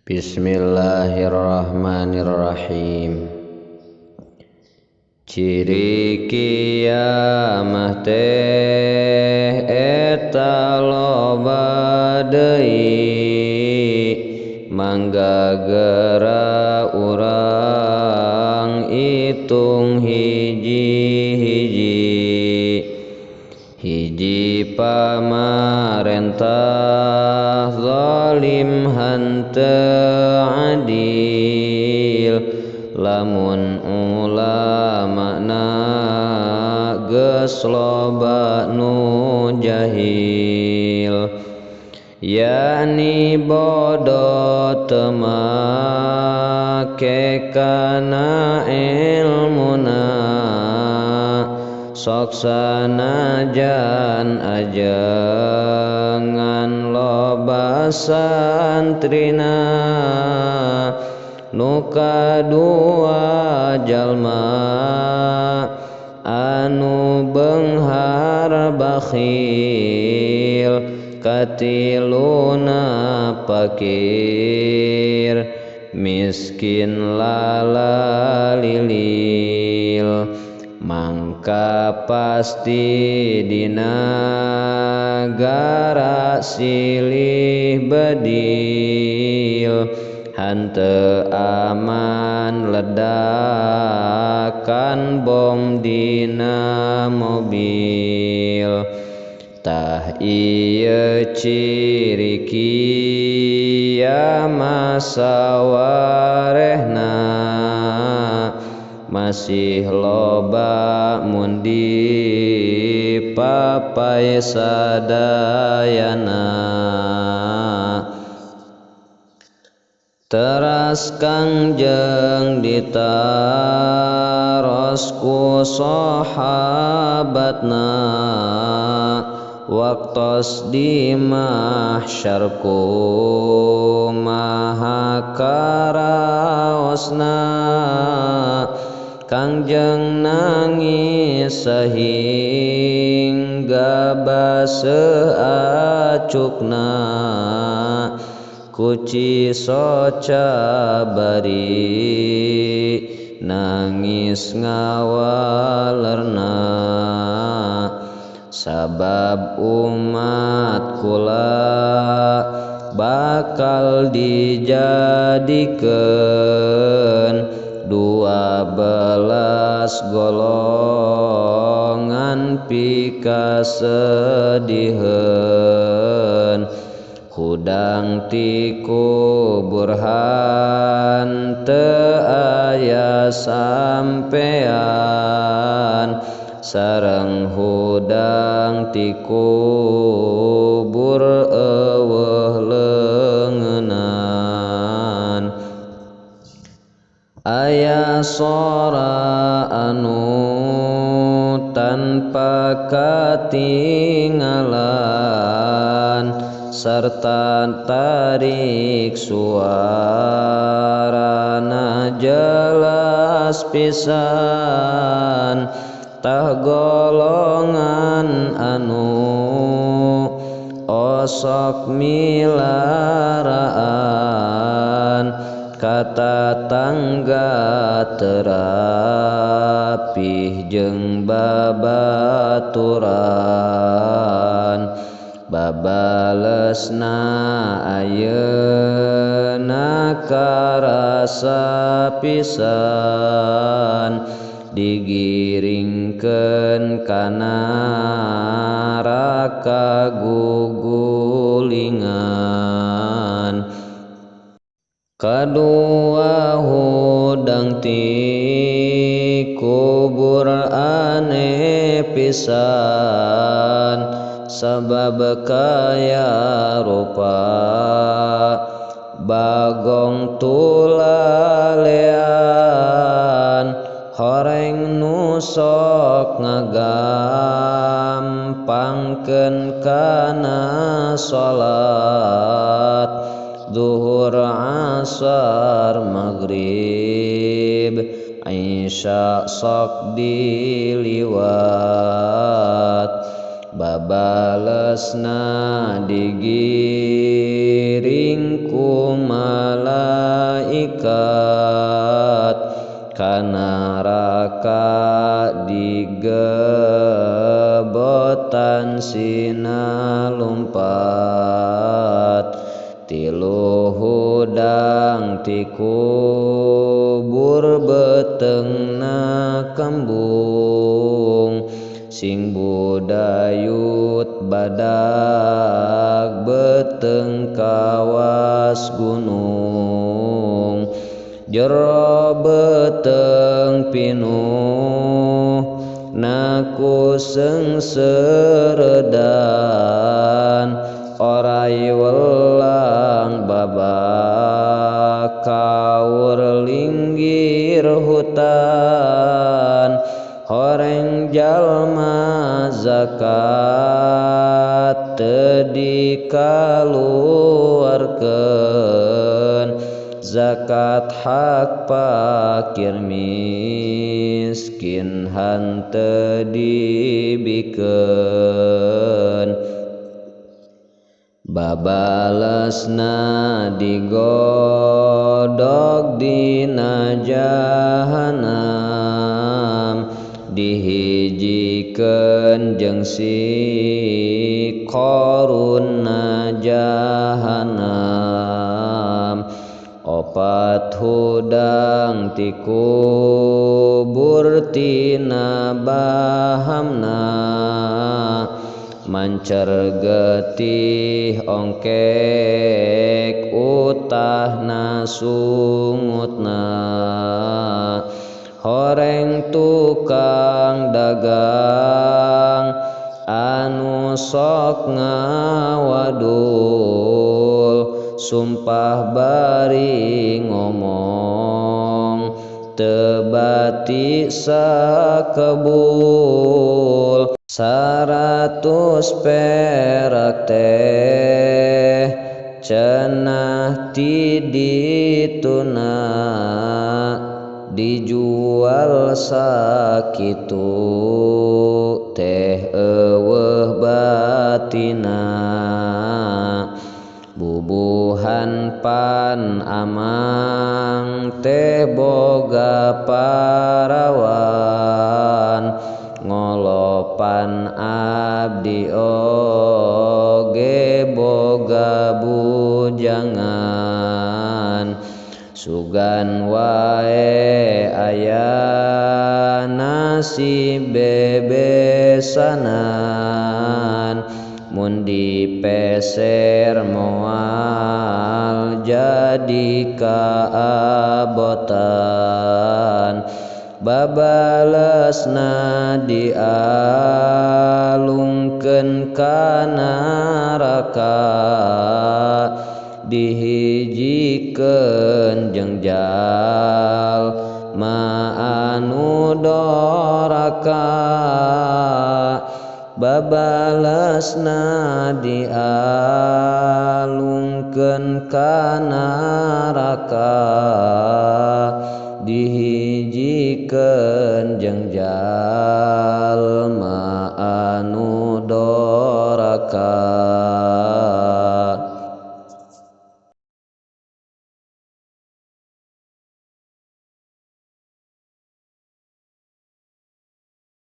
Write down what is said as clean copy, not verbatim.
Bismillahirrahmanirrahim. Ciri kiamah teh eta loba deui, mangga gera urang itung hiji-hiji. Hiji pamarentah zalim henteu adil, lamun ulamana geus loba nu jahil, yani bodoh teu make kana ilmuna, sok sanajan ajengan loba santrina. Nu kadua jalma anu beunghar bakhil, katiluna pakir miskin lalalilil. Mangka pasti dina gara silih bedil, henteu aman ledakan bom dina mobil. Tah ieu ciri kiamah sawarehna, masih loba mun dipapai sadayana. Teras Kangjeng ditaros ku sahabatna, waktos di mahsyar kumaha karaosna. Kangjeng nangis sehingga baseuh acukna, kuci soca bari nangis ngawalerna. Sabab umat kula bakal dijadikeun 12 golongan pikasediheun. Hudang ti kubur henteu aya sampean, sareng hudang ti kubur eueuh leungeunnan. Aya sora anu tanpa katinggalan, serta tarik suarana jelas pisan. Tah golongan anu osok milaraan, kata tangga terapih jeung babaturan. Babalesna ayeuna karasa pisan, digiringkeun kana neraka gugulingan. Kadua hudang ti kubur aneh pisan, sabab kaya rupa bagong tulalean. Horeng nu sok ngagampangkeun kana salat zuhur, asar, maghrib, isya sok diliwat. Babalesna digiring ku malaikat ka neraka digebot sina lumpat. Tilu hudang ti kubur beteungna kembung sing budayut badag beuteung kawas gunung. Jero beuteung pinuh naku seungseureudan orai welang babak kaur linggir hutan. Horeng jalma zakat teu dikaluarkeun zakat hak pakir miskin hanteu dibikeun. Babalesna digodog dina jahanam dihijikeun jeung si Qarun na jahanam. Opat hudang ti kubur tina bahamna mancer getih ongkek utahna sungutna. Horeng tukang dagang anu sok ngawadul sumpah bari ngomong teu bati sakebul. 100 perak teh cenah ti dituna dijual sakitu teh eueuh batina. Bubuhan pan amang teh boga parawan ngolopan abdi oge boga bujangan. Sugan wae aya nasi bebesanan mun dipeser moal jadi kaabotan. Babalesna dialungkeun ka neraka dihijikeun jeung jalma anu doraka. Babalesna dialungkeun ka neraka dihijikeun jeung jalma anu doraka.